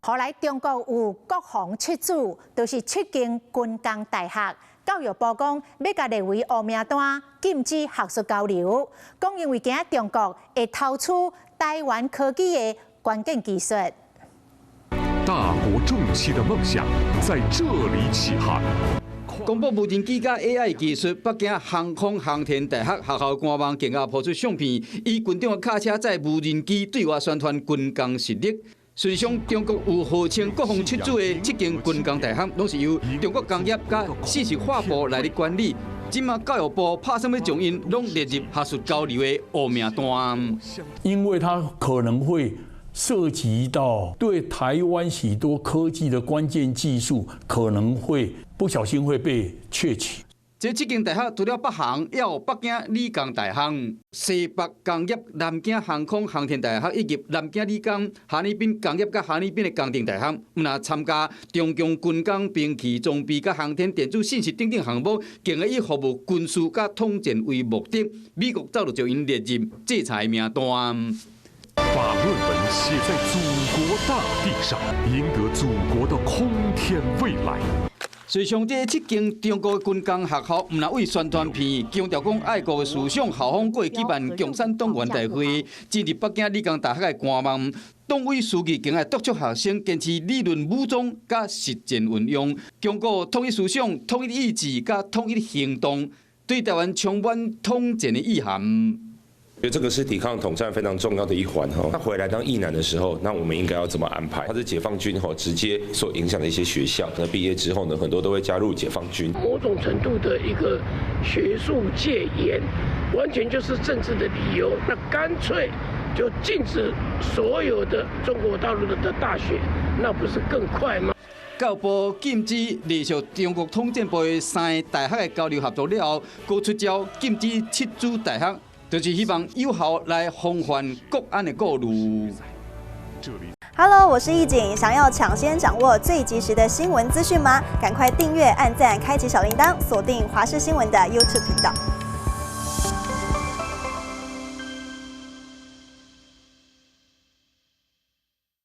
予來中國有國防七子，就是七間軍工大學。教育部講欲共列為烏名單，禁止學術交流。講因為驚中國會偷取台灣科技的關鍵技術。大國重器的夢想在這裡起航。公布無人機佮 AI 技術，北京航空航天大學學校官網近日拋出相片，以軍長的卡車載無人機對外宣傳軍工實力。實際上，中國有號稱國防七子的七間軍工大學，攏是由中國工業佮信息化部來管理。這馬教育部拍算欲將𪜶攏列入學術交流的烏名單。因為它可能會涉及到對台灣許多科技的關鍵技術，可能會不小心會被竊取。這七間大學除了北航，也有北京理工大學、西北工業、南京航空航天大學以及南京理工、哈爾濱工業佮哈爾濱的工程大學，毋但參加中共軍工兵器裝備佮航天電子信息等等項目，更會以服務軍事佮統戰為目的。美國早就將𪜶列入制裁名單。把論文寫在祖國大地上，贏得祖國的空天未來。實際上，這七間中國軍工學校，毋但為宣傳片強調講愛國的思想，校方閣會舉辦共產黨員大會，進入北京理工大學的官網，黨委書記更愛督促學生堅持理論武裝佮實戰運用，強固統一思想、統一意志佮統一行動，對台灣充滿統戰的意涵。覺得這個是抵抗統戰非常重要的一環哈。那回來當役男的時候，那我們應該要怎麼安排？他是解放軍哈，直接所影響的一些學校，那畢業之後呢，很多都會加入解放軍。某種程度的一個學術戒嚴，完全就是政治的理由。那乾脆就禁止所有的中國大陸的大學，那不是更快嗎？教育部禁止隸屬中國統戰部的三个大學的交流合作了後，閣出招禁止七子大學。就是希望有效來防範國安的顧慮。 Hello，我是易景，想要搶先掌握最及時的新聞資訊嗎？趕快訂閱、按讚、開啟小鈴鐺，鎖定華視新聞的 YouTube 頻道。